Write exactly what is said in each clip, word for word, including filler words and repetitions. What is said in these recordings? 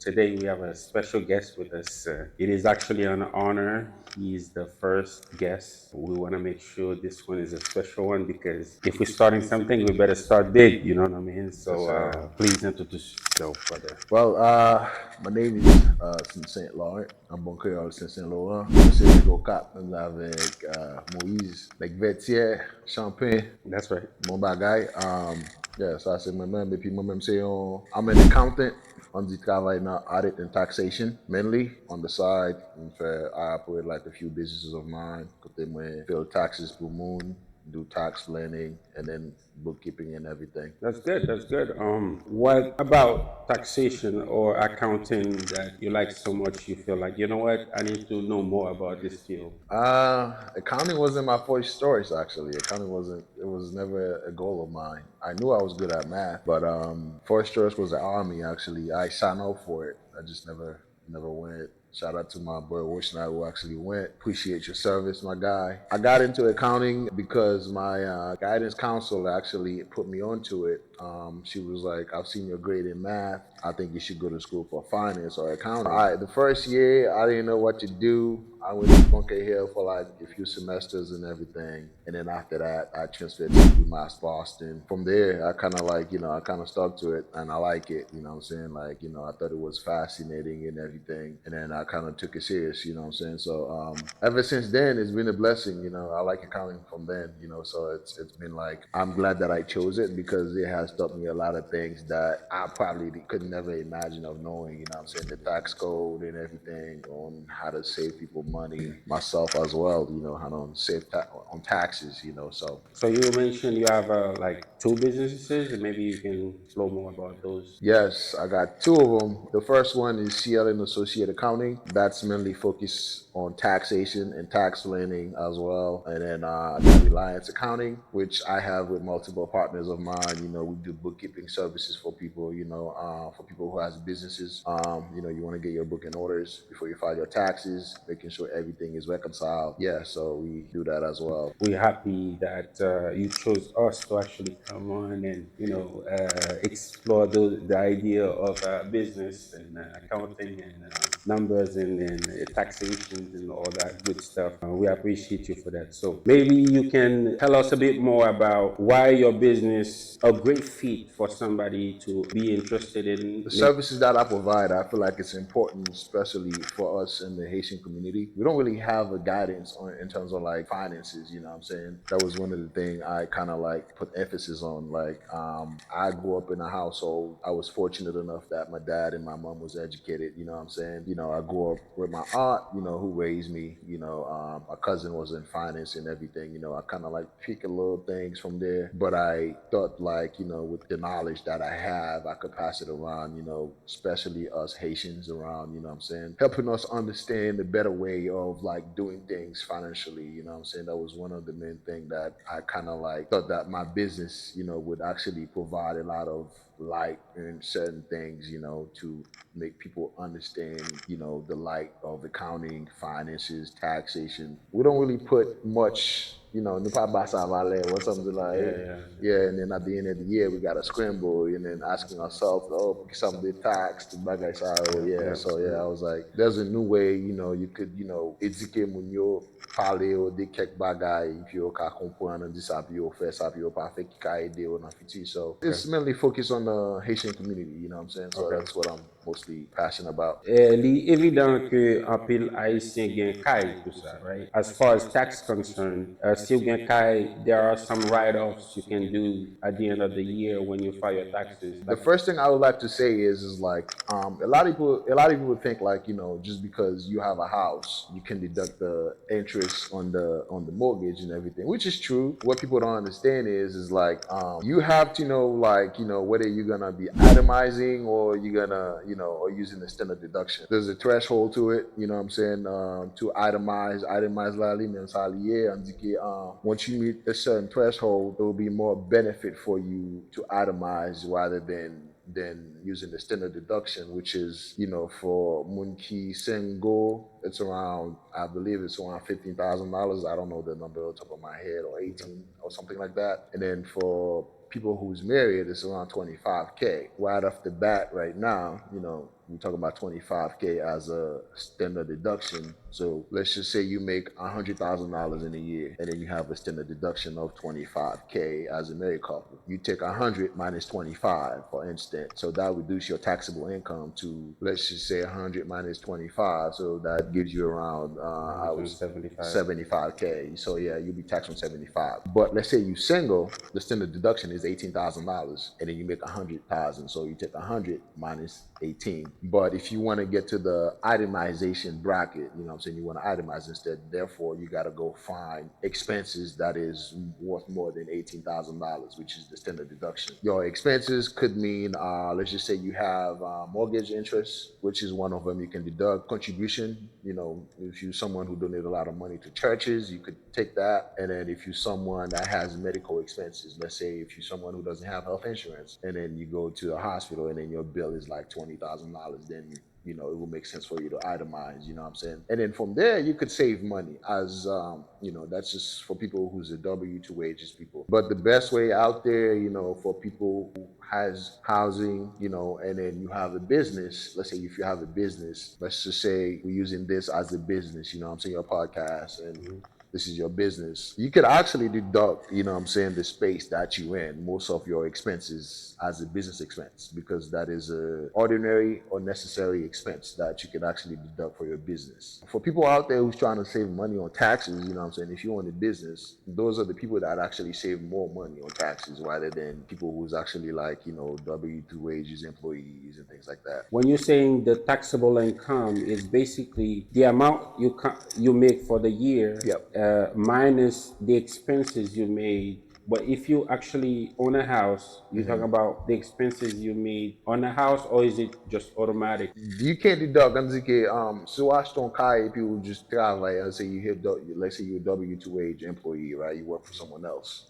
Today we have a special guest with us. Uh, it is actually an honor. He's the first guest. We want to make sure this one is a special one because if we're starting something, we better start big. You know what I mean? So uh, please introduce yourself, brother. Well, uh, my name is uh, Saint Laurent. An bon kreyòl, Sen Sen Loran. Mwen se nèg Okap, menm jan avèk uh, Moïse, nèg Vètyè, Chanpen. That's right. Bon bagay. Um, yeah, sa se mwen menm. Epi mwen menm se yon, I'm an accountant. Ann di travay nan audit and taxation, mainly. On the side, mwen fè, I operate like a few businesses of mine. Kote mwen file taxes pou moun, do tax planning, and then bookkeeping and everything. That's good. That's good. Um, what about taxation or accounting that you like so much? You feel like, you know what, I need to know more about this field. Uh, accounting wasn't my first choice, actually. Accounting wasn't, it was never a goal of mine. I knew I was good at math, but um, first choice was the army, actually. I signed up for it. I just never, never went. Shout out to my boy Roshna who actually went. Appreciate your service, my guy. I got into accounting because my uh, guidance counselor actually put me onto it. Um, she was like, I've seen your grade in math. I think you should go to school for finance or accounting. All right, the first year, I didn't know what to do. I went to Bunker Hill for like a few semesters and everything. And then after that, I transferred to UMass Boston. From there, I kind of like, you know, I kind of stuck to it and I like it, you know what I'm saying? Like, you know, I thought it was fascinating and everything. And then I kind of took it serious, you know what I'm saying? So um, ever since then, it's been a blessing, you know, I like accounting from then, you know, so it's, it's been like, I'm glad that I chose it because it has taught me a lot of things that I probably could never imagine of knowing, you know what I'm saying? The tax code and everything on how to save people money, myself as well, you know, how to save ta- on taxes, you know, so. So you mentioned you have uh, like two businesses, and maybe you can flow more about those. Yes, I got two of them. The first one is C L and Associate Accounting. That's mainly focused on taxation and tax planning as well. And then uh, I got Reliance Accounting, which I have with multiple partners of mine. You know, we do bookkeeping services for people, you know, uh, for people who has businesses. Um, you know, you want to get your book in orders before you file your taxes, making sure everything is reconciled. Yeah, so we do that as well. We're happy that uh, you chose us to actually come on and, you know, uh, explore the, the idea of uh, business and uh, accounting and uh, numbers and, and uh, taxations and all that good stuff. Uh, we appreciate you for that. So maybe you can tell us a bit more about why your business a great fit for somebody to be interested in. The services that I provide, I feel like it's important, especially for us in the Haitian community. We don't really have a guidance on, in terms of like finances, you know what I'm saying? That was one of the things I kind of like put emphasis on. Like, um, I grew up in a household, I was fortunate enough that my dad and my mom was educated, you know what I'm saying? You know, I grew up with my aunt, you know, who raised me, you know, um, my cousin was in finance and everything, you know, I kind of like pick little things from there. But I thought, like, you know, with the knowledge that I have, I could pass it around, you know, especially us Haitians around, you know what I'm saying? Helping us understand the better way of like doing things financially, you know what I'm saying? That was one of the main things that I kind of like thought that my business, you know, would actually provide a lot of light in certain things, you know, to make people understand, you know, the light of accounting, finances, taxation. We don't really put much, you know, nou pa ba sa valè or something like Yeah, yeah. Yeah, and then at the end of the year, we got to scramble and then asking ourselves, oh, pou ki sa m de tax, tout bagay sa yo, yeah. So yeah, I was like, there's a new way, you know, you could, you know, educate moun yo, pale yo de kèk bagay, pou yo ka konprann, di sa pou yo fè, sa pou yo pa fè, ki ka ede yo nan fiti. So it's mainly focused on the Haitian community, you know what I'm saying? So Okay. That's what I'm mostly passionate about. Eh, li evidan ke anpil Ayisyen gen kay, tou sa, right? As far as tax concern, uh, si w gen kay, there are some write-offs you can do at the end of the year when you file your taxes. The first thing I would like to say is, is like, um, a lot of people, a lot of people think like, you know, just because you have a house, you can deduct the interest on the on the mortgage and everything, which is true. What people don't understand is, is like, um, you have to know, like, you know, whether you're gonna be itemizing or you're gonna, you know, or using the standard deduction. There's a threshold to it, you know what I'm saying? Um, to itemize, itemize la li menm sa li ye, ann di ke, um, once you meet a certain threshold, it will be more benefit for you to itemize rather than than using the standard deduction, which is, you know, for moun ki single, it's around, I believe it's around fifteen thousand dollars. I don't know the number off the top of my head, or eighteen or something like that. And then for people who's married, it's around twenty-five K. Right off the bat, right now, you know, We talk about twenty-five K as a standard deduction. So let's just say you make one hundred thousand dollars in a year, and then you have a standard deduction of twenty-five K as a married couple. You take one hundred minus twenty-five, for instance. So that reduces your taxable income to, let's just say, one hundred minus twenty-five. So that gives you around, uh, I was seventy-five. Seventy-five K. So yeah, you'll be taxed on seventy-five. But let's say you single, the standard deduction is eighteen thousand dollars, and then you make a hundred thousand. So you take a hundred minus eighteen. But if you want to get to the itemization bracket, you know what I'm saying, you want to itemize instead, therefore you got to go find expenses that is worth more than eighteen thousand dollars, which is the standard deduction. Your expenses could mean, uh, let's just say you have, uh, mortgage interest, which is one of them you can deduct, contribution, you know, if you're someone who donate a lot of money to churches, you could take that. And then if you're someone that has medical expenses, let's say if you're someone who doesn't have health insurance, and then you go to the hospital and then your bill is like twenty thousand dollars, then you know, it will make sense for you to itemize, you know what I'm saying? And then from there, you could save money as, um, you know, that's just for people who's a W two wages people. But the best way out there, you know, for people who has housing, you know, and then you have a business, let's say if you have a business, let's just say we're using this as a business, you know what I'm saying, your podcast and this is your business. You could actually deduct, you know what I'm saying, the space that you in, most of your expenses as a business expense, because that is a ordinary or necessary expense that you could actually deduct for your business. For people out there who's trying to save money on taxes, you know what I'm saying, if you own a business, those are the people that actually save more money on taxes rather than people who's actually, like, you know, W two wages employees and things like that. When you're saying the taxable income is basically the amount you ca- you make for the year, Yep. uh, minus the expenses you made. But if you actually own a house, you talk about the expenses you made on a house, or is it just automatic? You can't deduct, ann di ke, um, si w achte yon kay epi ou just travay, let's say you hit, let's say you're a W two wage employee, right? You work for someone else.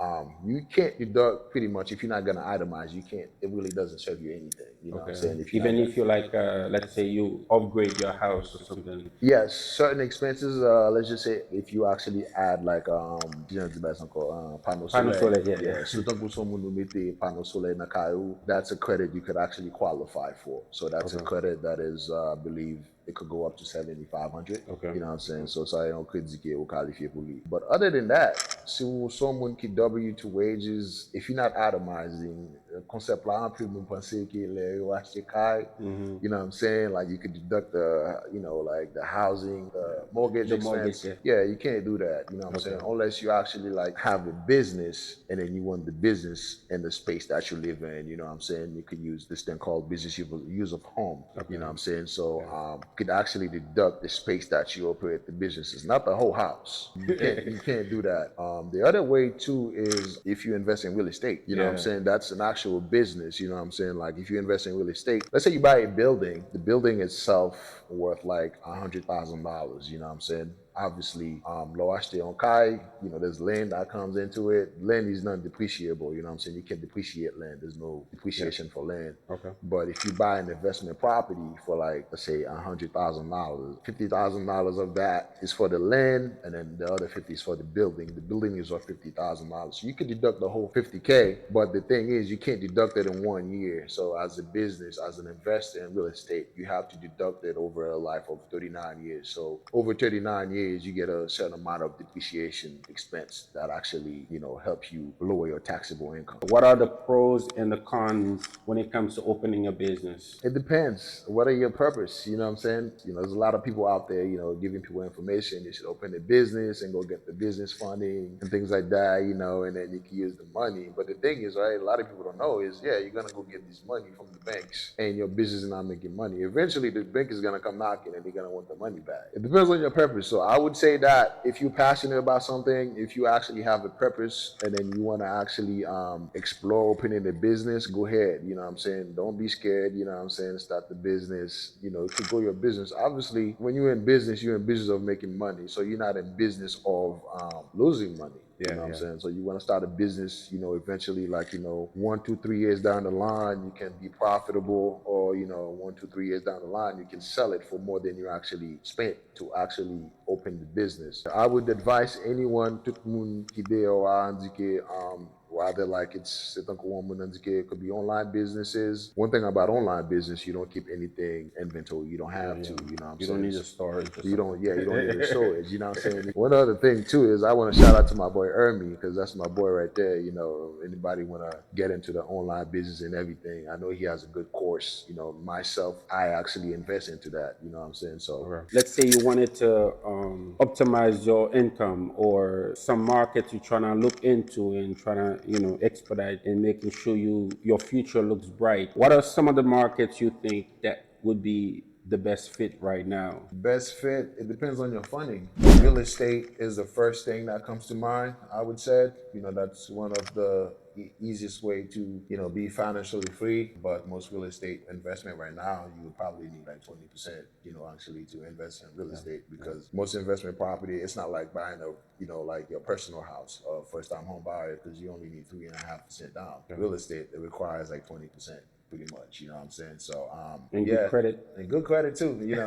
Um, you can't deduct pretty much if you're not gonna itemize. You can't. It really doesn't serve you anything. You know what I'm saying? If you're Even not if you like, uh, let's say you upgrade your house or something. Yes, certain expenses. Uh, let's just say if you actually add like, um, jan di baz ankò, uh, panneau Panneau solaire. Solaire, yeah, yeah. So tankou si yon moun ou mete panneau solaire nan kay ou, that's a credit you could actually qualify for. So that's a credit that is, uh, I believe, it could go up to seventy-five hundred. Okay. You know what I'm saying? So sa yon kredi ke ou kalifye pou li. But other than that, si w se yon moun ki W two wages, if you're not itemizing, konsèp la, anpil moun panse ke lè yo achte kay, you know what I'm saying? Like, you could deduct the, you know, like, the housing, the mortgage The expense. Mortgage, yeah. Yeah, you can't do that. You know what I'm saying? Unless you actually, like, have a business and then you want the business and the space that you live in. You know what I'm saying? You could use this thing called business use of home. You know what I'm saying? So, um, you could actually deduct the space that you operate the business is, not the whole house. You can't, you can't do that. Um, the other way too is if you invest in real estate. You know what I'm Yeah. saying? That's an actual business. You know what I'm saying? Like, if you invest in real estate, let's say you buy a building, the building itself worth like a hundred thousand dollars. You know what I'm saying? Obviously, um, lè w achte yon kay, you know, there's land that comes into it. Land is non-depreciable, you know what I'm saying? You can't depreciate land. There's no depreciation for land. Okay. But if you buy an investment property for, like, let's say a hundred thousand dollars, fifty thousand dollars of that is for the land, and then the other fifty is for the building. The building is worth fifty thousand dollars. So you can deduct the whole fifty K, but the thing is, you can't deduct it in one year. So as a business, as an investor in real estate, you have to deduct it over a life of thirty-nine years. So over thirty-nine years, you get a certain amount of depreciation expense that actually, you know, help you lower your taxable income. What are the pros and the cons when it comes to opening a business? It depends. What are your purpose? You know what I'm saying? You know, there's a lot of people out there, you know, giving people information. You should open a business and go get the business funding and things like that, you know, and then you can use the money. But the thing is, right, a lot of people don't know is, yeah, you're gonna go get this money from the banks and your business is not making money. Eventually, the bank is gonna come knocking and they're gonna want the money back. It depends on your purpose. So I would say that if you're passionate about something, if you actually have a purpose and then you wanna actually, um, explore opening a business, go ahead. You know what I'm saying? Don't be scared. You know what I'm saying? Start the business. You know, it could go your business. Obviously, when you're in business, you're in business of making money. So you're not in business of, um, losing money. You Yeah, know what I'm yeah. saying? So you wanna start a business, you know, eventually, like, you know, one, two, three years down the line, you can be profitable, or, you know, one, two, three years down the line, you can sell it for more than you actually spent to actually open the business. I would advise anyone, tout moun ki deyò a, ann di ke, um, w Either like it's, se tankou yon moun nan di ke it could be online businesses. One thing about online business, you don't keep anything inventory. You don't have to, you know what I'm You saying? Don't need a storage. You don't, yeah, you don't need a storage, you know what I'm saying? One other thing too is I want to shout out to my boy Ermi, because that's my boy right there. You know, anybody want to get into the online business and everything, I know he has a good course. You know, myself, I actually invest into that, you know what I'm saying? So, Let's say you wanted to um, optimize your income or some market you're trying to look into and trying to, you know, expedite and making sure you your future looks bright. What are some of the markets you think that would be the best fit right now? Best fit, it depends on your funding. Real estate is the first thing that comes to mind, I would say. You know, that's one of the e- easiest way to, you know, be financially free. But most real estate investment right now, you would probably need like twenty percent, you know, actually to invest in real estate, because most investment property, it's not like buying a, you know, like your personal house or first time home buyer, because you only need three and a half percent down. Real estate, it requires like twenty percent pretty much, you know what I'm saying? So, um, And yeah, good credit. And good credit too, you know.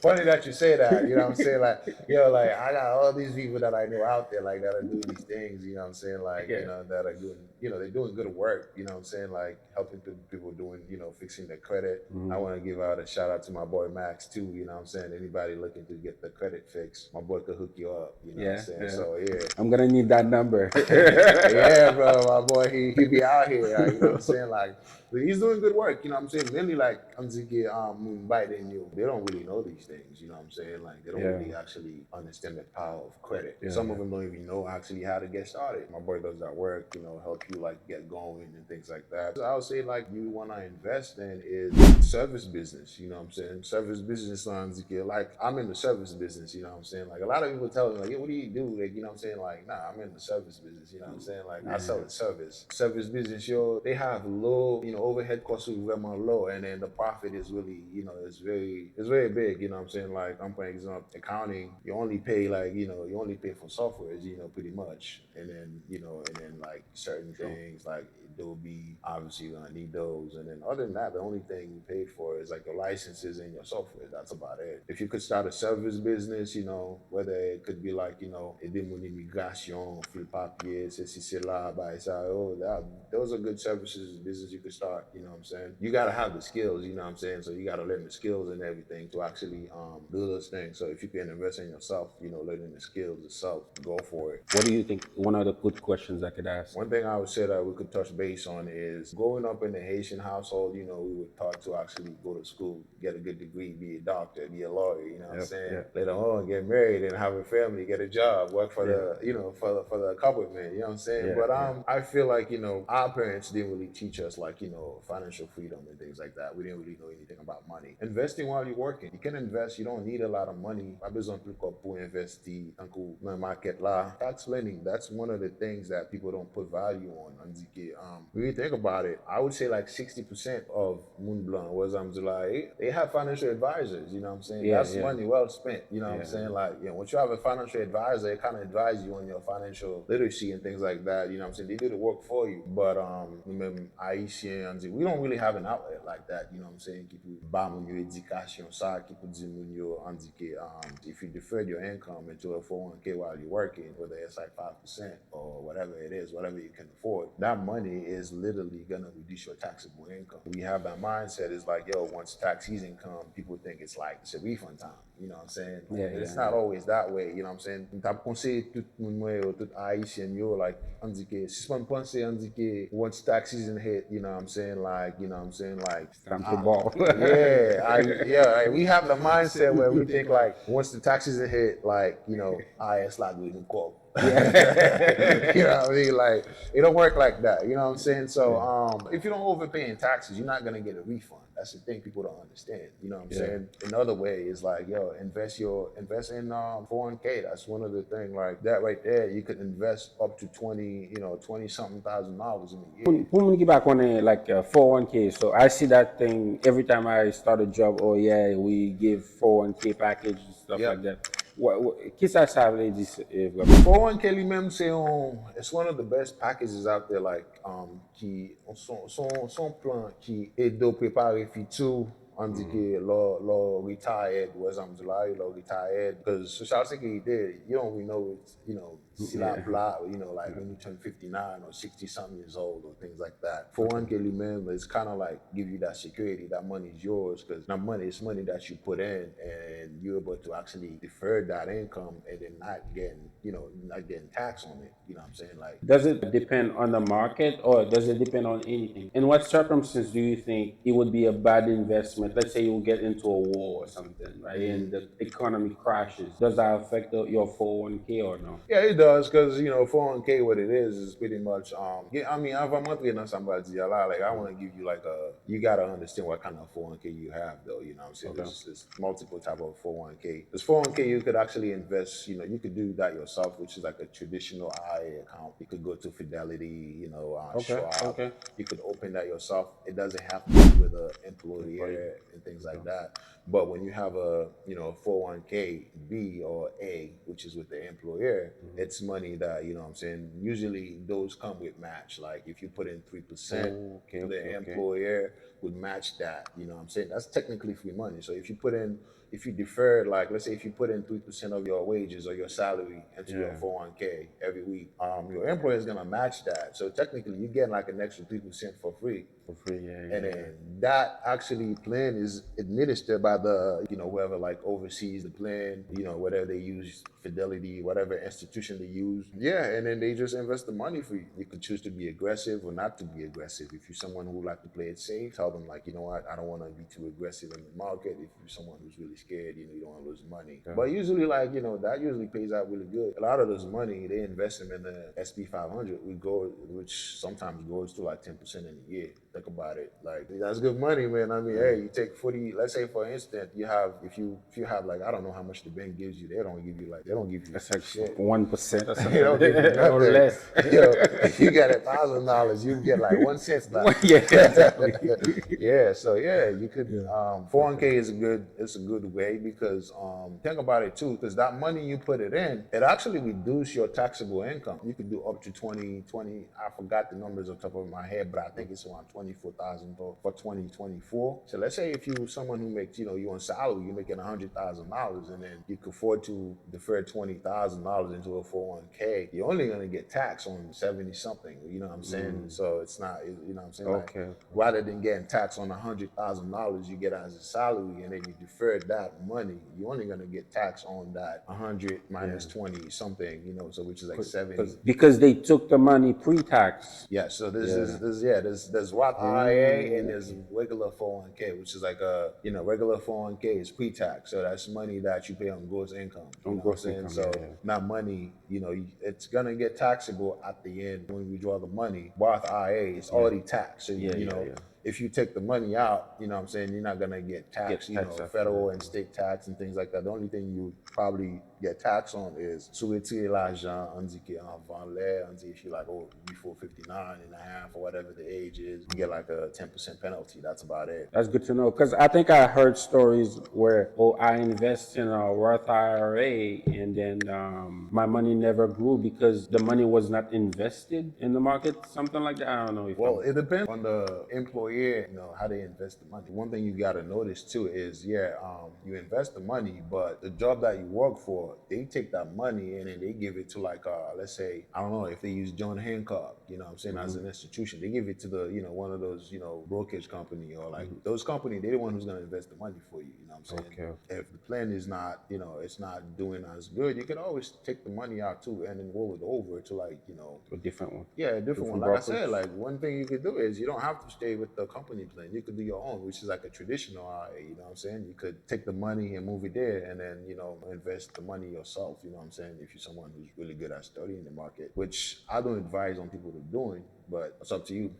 Funny that you say that, you know what I'm saying? Like, yo, like, I got all these people that I know out there, like, that are doing these things, you know what I'm saying? Like, Yeah. You know, that are doing, you know, they're doing good work, you know what I'm saying? Like, helping pe- people doing, you know, fixing their credit. I want to give out a shout out to my boy Max too, you know what I'm saying? Anybody looking to get the credit fixed, my boy could hook you up, you know what I'm Yeah, saying? Yeah. So, yeah. I'm gonna need that number. Yeah, bro, my boy, he, he be out here, you know what I'm saying? Like, but he's doing good work, you know what I'm saying? Mainly, like, I'm thinking, um, Biden, you, they don't really know these things, you know what I'm saying? Like, they don't Yeah. Really actually understand the power of credit. Yeah. Some of them don't even know actually how to get started. My boy does that work, you know, help you, like, get going and things like that. So I would say, like, you want to invest in is service business, you know what I'm saying? Service business, like, I'm in the service business, you know what I'm saying? Like, a lot of people tell me, like, yo, what do you do? Like, you know what I'm saying? Like, nah, I'm in the service business, you know what I'm saying? Like, I sell a service. Service business, yo, they have low, you know, overhead costs are vraiment low, and then the profit is really, you know, it's very, it's very big, you know what I'm saying? Like, I'm, for example, accounting, you only pay, like, you know, you only pay for softwares, you know, pretty much. And then, you know, and then, like, certain things, like, Adobe, obviously, you're gonna need those. And then other than that, the only thing you pay for is, like, your licenses and your software. That's about it. If you could start a service business, you know, whether it could be, like, you know, ede moun imigrasyon, fil papye, se si se la, bay sa yo, that, those are good services, business you could start, you know what I'm saying? You gotta have the skills, you know what I'm saying? So you gotta learn the skills and everything to actually um, do those things. So if you can invest in yourself, you know, learning the skills itself, go for it. What do you think? One of the good questions I could ask. One thing I would say that we could touch base on is growing up in the Haitian household, you know, we were taught to actually go to school, get a good degree, be a doctor, be a lawyer, you know what I'm Yep, saying? Yep. Later on, get married and have a family, get a job, work for the, you know, for the, for the government, you know what I'm saying? Yeah, But um, I feel like, you know, our parents didn't really teach us, like, you know, financial freedom and things like that. We didn't really know anything about money. Investing while you're working. You can invest, you don't need a lot of money. Pa bezwen anpil kòb pou envesti, tankou nan market la. Tax planning, that's one of the things that people don't put value on. Ann di ke, um, when you think about it, I would say like sixty percent of moun blan, wè sa m di la, eh, they have financial advisors, you know what I'm saying? Yeah, That's yeah. Money well spent, you know what I'm Yeah. Saying? Like, you know, once you have a financial advisor, it kind of advise you on your financial literacy and things like that, you know what I'm saying? They do the work for you. But um, nou menm Ayisyen, ann di, we don't really have an outlet like that, you know what I'm saying? Ki pou ba moun yo edikasyon sa, ki pou di moun yo, ann di ke, um, if you deferred your income into a four oh one k while you're working, whether it's like five percent or whatever it is, whatever you can afford, that money is literally gonna reduce your taxable income. We have that mindset, it's like, yo, once tax season come, people think it's like, it's a refund time. You know what I'm saying? Yeah, But it's yeah. Not always that way, you know what I'm saying? M t ap konseye tout moun mwen yo, tout Ayisyen yo, like, ann di ke, sispann panse, ann di ke, once tax season hit, you know what I'm saying? Like, you know what I'm saying? Like, Time to ball. Yeah, I, yeah, I, we have the mindset where we think, like, once the tax season hit, like, you know, I S la dwe nou kòb. You know what I mean? Like, it don't work like that. You know what I'm saying? So, um, if you don't overpay in taxes, you're not gonna get a refund. That's the thing people don't understand. You know what I'm Yeah. Saying? Another way is like, yo, invest your invest in um four oh one k. That's one of the things. Like that right there, you could invest up to twenty, you know, twenty something thousand dollars in a year. Pou pou moun ki pa konnen, like, uh, four oh one k, so I see that thing every time I start a job, oh yeah, we give four oh one k package and stuff Yep. Like that. What, what, kisa sa vle di, eh, vrèman? Four oh one k li menm se yon, it's one of the best packages out there, like, um, ki, son, son, son plan ki ede w prepare fitou, An di ke lè w, lè w retired, wè sa m di la, lè w retired, because Social Security, you don't really know, you know, si l ap la, you know, like when you turn fifty-nine or sixty something years old or things like that. Four oh one k li menm, it's kind of like give you that security, that money is yours, because that money is money that you put in and you're able to actually defer that income and then not getting, you know, not getting taxed on it. You know what I'm saying? Like, Does it depend on the market or does it depend on anything? In what circumstance do you think it would be a bad investment? Let's say you get into a war or something, right? And the economy crashes. Does that affect the, your four oh one k or no? Yeah, it does, because, you know, four oh one k, what it is is pretty much, um, yeah, I mean, anvan m antre nan sa m pral di a la, like, I want to give you like a, you got to understand what kind of four oh one k you have, though, you know what I'm saying? There's, there's multiple type of four oh one k. This four oh one k, you could actually invest, you know, you could do that yourself, which is like a traditional I R A account. You could go to Fidelity, you know, uh, Okay, Schwab. Okay. You could open that yourself. It doesn't have to be with an employer and things like that. But when you have a, you know, four oh one k B or A, which is with the employer, it's money that, you know what I'm saying, usually those come with match. Like if you put in three percent, Oh, okay, the okay, okay. employer would match that, you know what I'm saying? That's technically free money. So if you put in, if you defer, like let's say if you put in three percent of your wages or your salary into your Yeah. four oh one k every week, um, your employer is going to match that. So technically you're getting like an extra three percent for free. For free, yeah, yeah. And then that actually plan is administered by the, you know, whoever like oversees the plan, you know, whatever they use, Fidelity, whatever institution they use. Yeah, and then they just invest the money for you. You could choose to be aggressive or not to be aggressive. If you're someone who like to play it safe, tell them like, you know what, I don't want to be too aggressive in the market. If you're someone who's really scared, you know, you don't want to lose money. But usually, like, you know, that usually pays out really good. A lot of those money, they invest them in the S P five hundred, we go, which sometimes goes to like ten percent in a year. Think about it. Like, that's good money, man. I mean, hey, you take forty, let's say for instance, you have, if you if you have like, I don't know how much the bank gives you, they don't give you like, they don't give you That's like shit. One percent or something. They don't give you nothing. Or less. Yo, if you got a thousand dollars, you get like one cent back. Yeah, exactly. Yeah, so yeah, you could. Um, four oh one k is a good. It's a good way because um, think about it too, because that money you put it in, it actually reduce your taxable income. You could do up to twenty, twenty. I forgot the numbers on top of my head, but I think it's around twenty-four thousand for, for twenty twenty-four. So let's say if you someone who makes, you know, you on salary, you're making a hundred thousand dollars, and then you can afford to defer twenty thousand dollars into a four oh one k, you're only gonna get taxed on seventy something. You know what I'm saying? So it's not, you know what I'm saying? Like, Okay. Rather than getting taxed on a hundred thousand dollars you get as a salary, and then you defer that money, you're only gonna get taxed on that a hundred minus twenty something, you know, so which is like seventy. Because they took the money pre-tax. Yeah, so this is this yeah, there's there's Roth I R A and there's regular four oh one k, which is like a, you know, regular four oh one k is pre-tax, so that's money that you pay on gross income. You On know gross what I'm income, saying? So Yeah, yeah. That money, you know, you- it's gonna get taxable at the end when you draw the money. Roth I R A, it's already taxed. So, Yeah, you yeah, know, yeah. If you take the money out, you know what I'm saying, you're not gonna get taxed, Get you taxed know, after federal that. And state tax and things like that. The only thing you probably get taxed on is si w retire lajan, ann di ke anvan lè, ann di if you like, oh, before fifty-nine and a half or whatever the age is, you get like a ten percent penalty. That's about it. That's good to know because I think I heard stories where, oh, I invest in a Roth I R A and then um, my money never grew because the money was not invested in the market, something like that. I don't know if Well, I'm- it depends on the employer, you know, how they invest the money. One thing you gotta notice too is, yeah, um, you invest the money, but the job that you work for, they take that money and then they give it to like, uh, let's say, I don't know if they use John Hancock, you know what I'm saying, as an institution. They give it to the, you know, one of those, you know, brokerage company or like those company, they're the one who's gonna invest the money for you, you know what I'm saying? Okay. If the plan is not, you know, it's not doing as good, you can always take the money out too and then roll it over to like, you know, A different one. Yeah, a different one. Different Like I brokerage. Said, like one thing you could do is you don't have to stay with the company plan. You could do your own, which is like a traditional I R A, you know what I'm saying? You could take the money and move it there and then, you know, invest the money yourself, you know what I'm saying? If you're someone who's really good at studying the market, which I don't advise on people to doing, but it's up to you.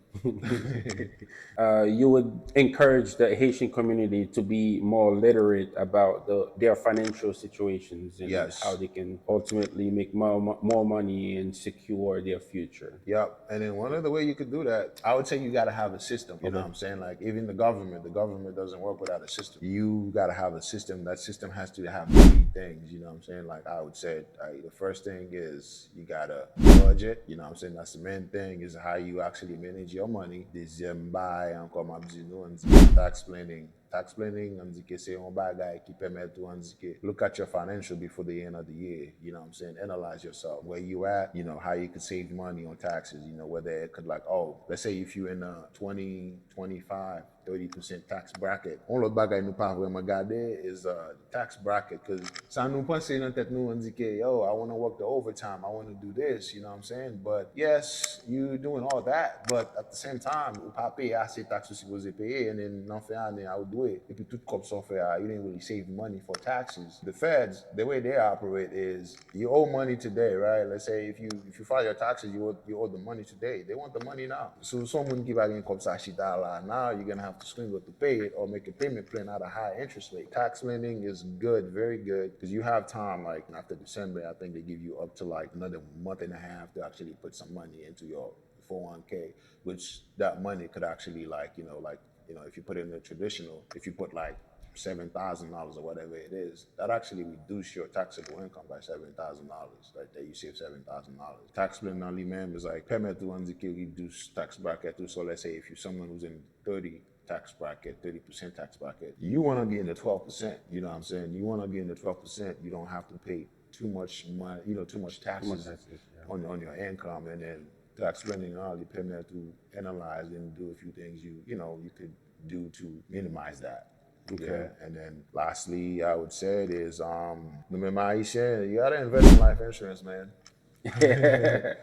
Uh, you would encourage the Haitian community to be more literate about the, their financial situations and Yes. How they can ultimately make more, more money and secure their future. Yep. And then one other way you could do that, I would say you gotta have a system. You know what I'm saying? Like even the government, the government doesn't work without a system. You gotta have a system. That system has to have many things. You know what I'm saying? Like I would say, like, the first thing is you gotta budget. You know what I'm saying? That's the main thing is how you actually manage your money. Dezyèm bagay ankò m ap di nou, an di tax planning. Tax planning, ann di ke se yon bagay ki pèmèt ou, ann di ke, look at your financial before the end of the year, you know what I'm saying? Analyze yourself, where you at, you know, how you could save money on taxes, you know, whether it could, like, oh, let's say if you in a twenty, twenty-five, thirty percent tax bracket. Yon lòt bagay nou pa vrèman gade is uh, tax bracket, cause sa nou panse nan tèt nou, ann di ke, yo, I wanna work the overtime, I wanna do this, you know what I'm saying? But yes, you doing all that, but at the same time, ou pa peye ase tax ou sipoze peye, and then nan fen ane a ou dwe, epi tout kòb sa w fè a, you didn't really save money for taxes. The feds, the way they operate is, you owe money today, right? Let's say if you if you file your taxes, you owe, you owe the money today. They want the money now. So, so moun ki pa gen kòb sa chita la, now you're gonna have to scramble to pay it or make a payment plan at a high interest rate. Tax planning is good, very good, because you have time, like, after December, I think they give you up to, like, another month and a half to actually put some money into your four oh one k, which that money could actually, like, you know, like, you know, if you put it in a traditional, if you put, like, seven thousand dollars or whatever it is, that actually reduce your taxable income by seven thousand dollars. Right there, you save seven thousand dollars. Tax plan nan li menm is like, pèmèt ou, ann di ke, reduce tax bracket ou. So let's say if you're someone who's in thirty tax bracket, thirty percent tax bracket, you want to be in the twelve percent, you know what I'm saying? You want to be in the twelve percent, you don't have to pay too much money, you know, too much taxes on, on your income, and then tax planning, uh, li pèmèt ou analyze and do a few things you, you know, you could do to minimize that. Okay. Yeah. And then lastly, I would say it is, um, nou menm Haitian, you gotta invest in life insurance, man. Okay.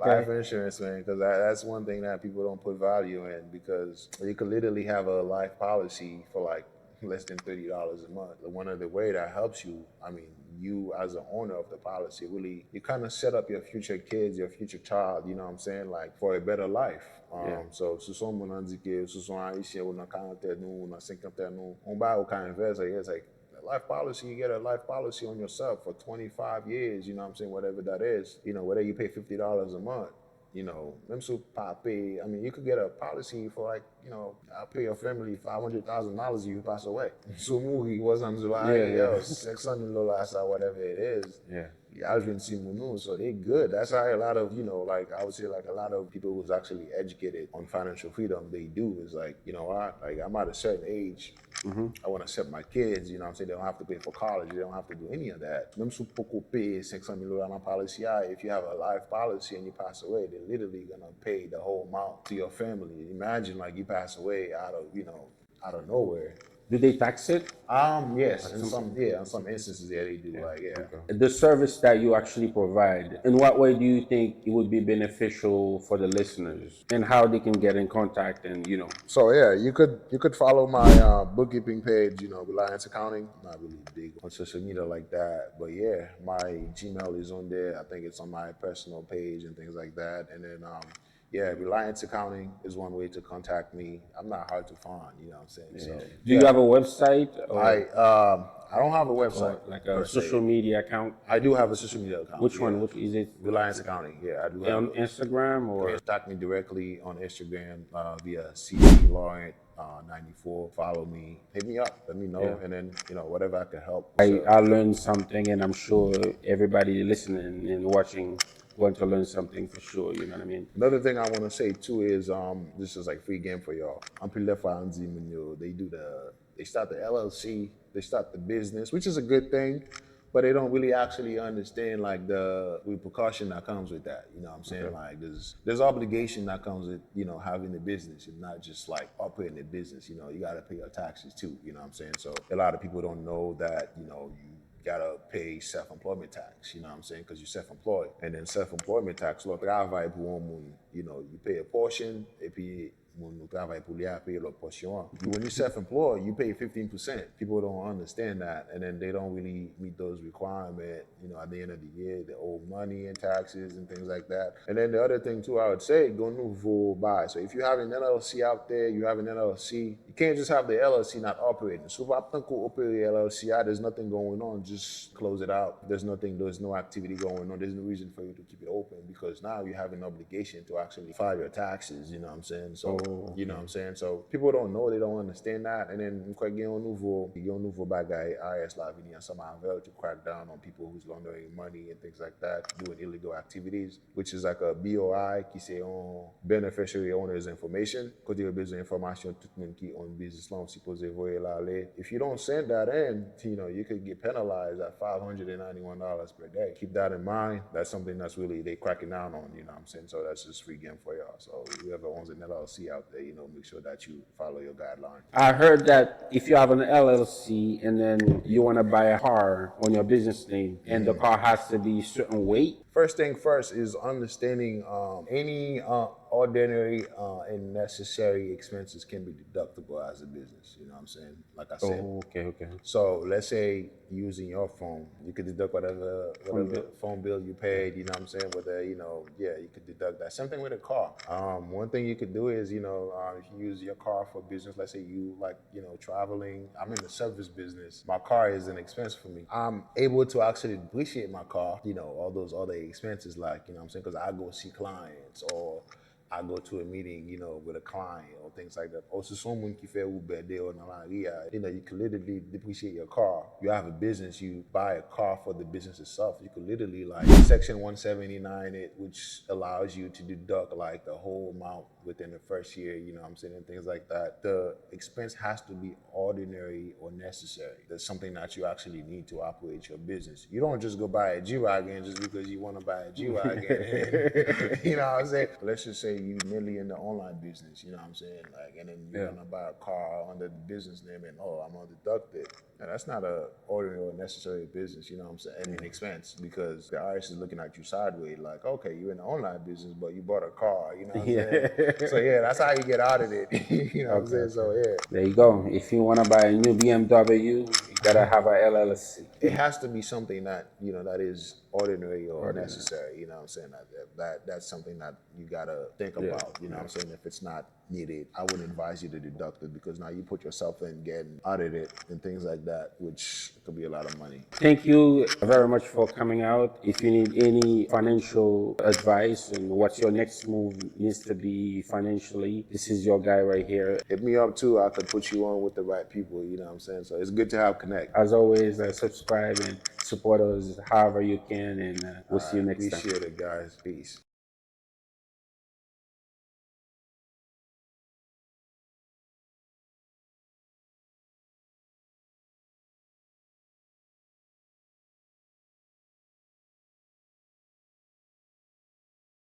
Life insurance, man, because that's one thing that people don't put value in, because you could literally have a life policy for, like, less than thirty dollars a month. One of the way that helps you, I mean, you as the owner of the policy, really, you kind of set up your future kids, your future child, you know what I'm saying, like, for a better life. Um, yeah. So, si w se yon moun, ann di ke, si w se yon Ayisyen, ou nan karantèn ou, ou nan senkantèn ou, yon bagay ou ka invest, I guess, like, a life policy, you get a life policy on yourself for twenty-five years, you know what I'm saying, whatever that is, you know, whether you pay fifty dollars a month, you know, menm si w pa peye, I mean, you could get a policy for, like, you know, I'll pay your family five hundred thousand dollars if you pass away. Si w mouri, what's on July, yeah, yo, six hundred dollars, whatever it is. Yeah. Y'all been seeing Munu, so they good. That's how a lot of, you know, like, I would say, like, a lot of people who's actually educated on financial freedom, they do. Is like, you know what, like, I'm at a certain age, mm-hmm. I want to set my kids, you know what I'm saying? They don't have to pay for college, they don't have to do any of that. Menm si w poko peye cinq cent mille dollars nan policy a, if you have a life policy and you pass away, they're literally gonna pay the whole amount to your family. Imagine, like, you pass away out of, you know, out of nowhere. Do they tax it? Um, yes, in some, yeah, in some instances, yeah, they do. Yeah. Like, yeah. Okay. The service that you actually provide, in what way do you think it would be beneficial for the listeners, and how they can get in contact and, you know? So yeah, you could, you could follow my, uh, bookkeeping page, you know, Reliance Accounting. Not really big on social media like that, but yeah, my Gmail is on there. I think it's on my personal page and things like that. And then, um, yeah, Reliance Accounting is one way to contact me. I'm not hard to find, you know what I'm saying? Yeah. So, do you have a website? Or, I, um, I don't have a website, or, like, a social media account? I do have a social media account. Which one? Which is it? Reliance Accounting. Yeah, I do have. On Instagram or? Yeah, contact me directly on Instagram, uh, via C C Laurent, uh, ninety-four. Follow me. Hit me up. Let me know, yeah, and then, you know, whatever I can help. I, I learned something, and I'm sure everybody listening and watching going to learn something for sure, you know what I mean? Another thing I want to say too is, um, this is, like, free game for y'all. Anpil de fwa, ann di moun yo, they do the, they start the L L C, they start the business, which is a good thing, but they don't really actually understand, like, the repercussion that comes with that. You know what I'm saying? Okay. Like, there's, there's obligation that comes with, you know, having a business and not just, like, operating a business. You know, you gotta pay your taxes too. You know what I'm saying? So a lot of people don't know that, you know, you gotta pay self-employment tax, you know what I'm saying? Because you're self-employed. And then self-employment tax, lè w travay pou yon moun, you know, you pay a portion, epi moun ou travay pou li a peye lòt pòsyon an. When you self-employed, you pay fifteen percent. People don't understand that, and then they don't really meet those requirements, you know, at the end of the year, they owe money and taxes and things like that. And then the other thing too, I would say, go nouvo buy. So if you have an L L C out there, you have an L L C, you can't just have the L L C not operating. So if you opere L L C, ah, there's nothing going on, just close it out. There's nothing, there's no activity going on. There's no reason for you to keep it open because now you have an obligation to actually file your taxes, you know what I'm saying? So, oh, You know what I'm saying? So people don't know, they don't understand that. And then m kwè gen yon nouvo, gen yon nouvo bagay I R S la vini ansanm avè l to crack down on people who's laundering money and things like that, doing illegal activities, which is like a B O I, ki se yon beneficiary owner's information. Kote yo bezwen enfòmasyon tout moun ki own business lan, ou sipoze voye l ale. If you don't send that in, you know, you could get penalized at five hundred and ninety-one dollars per day. Keep that in mind. That's something that's really, they cracking down on, you know what I'm saying? So that's just free game for y'all. So whoever owns an L L C out there, you know, make sure that you follow your guidelines. I heard that if you have an L L C and then you want to buy a car on your business name and the car has to be certain weight. First thing first is understanding um, any uh, ordinary uh, and necessary expenses can be deductible as a business. You know what I'm saying? Like I said. Oh, okay, okay. So let's say using your phone, you could deduct whatever, whatever bill. Phone bill you paid. You know what I'm saying? Whether you know, yeah, you could deduct that. Same thing with a car. Um, one thing you could do is you know um, if you use your car for business, let's say you like you know traveling. I'm in the service business. My car is an expense for me. I'm able to actually depreciate my car. You know all those other expenses, like you know what I'm saying, because I go see clients or I go to a meeting, you know, with a client or things like that. Or si se yon moun ki fè Uber deyò nan lari a, you know, you can literally depreciate your car. You have a business, you buy a car for the business itself. You can literally like section one seventy-nine it, which allows you to deduct like the whole amount within the first year, you know what I'm saying, and things like that. The expense has to be ordinary or necessary. That's something that you actually need to operate your business. You don't just go buy a G-Wagon just because you want to buy a G-Wagon. You know what I'm saying? Let's just say you mainly in the online business, you know what I'm saying? Like, and then you're Yeah. gonna buy a car under the business name and oh, I'm gonna deduct it. Now, that's not a ordinary or necessary business, you know what I'm saying? I mean, expense because the I R S is looking at you sideways, like, okay, you're in the online business, but you bought a car, you know what I'm Yeah. saying? So yeah, that's how you get out of it. You know what I'm saying? So yeah. There you go. If you want to buy a new B M W, you gotta have a L L C. It has to be something that you know that is ordinary or Ordinary. necessary. You know what I'm saying? That, that that's something that you gotta think Yeah. about. You know what I'm saying? If it's not needed, I wouldn't advise you to deduct it because now you put yourself in getting audited and things like that, which could be a lot of money. Thank you very much for coming out. If you need any financial advice and what your next move needs to be financially, this is your guy right here. Hit me up too. I could put you on with the right people. You know what I'm saying? So it's good to have connect. As always, uh, subscribe and support us however you can, and uh, we'll see you next time. Appreciate it, guys. Peace.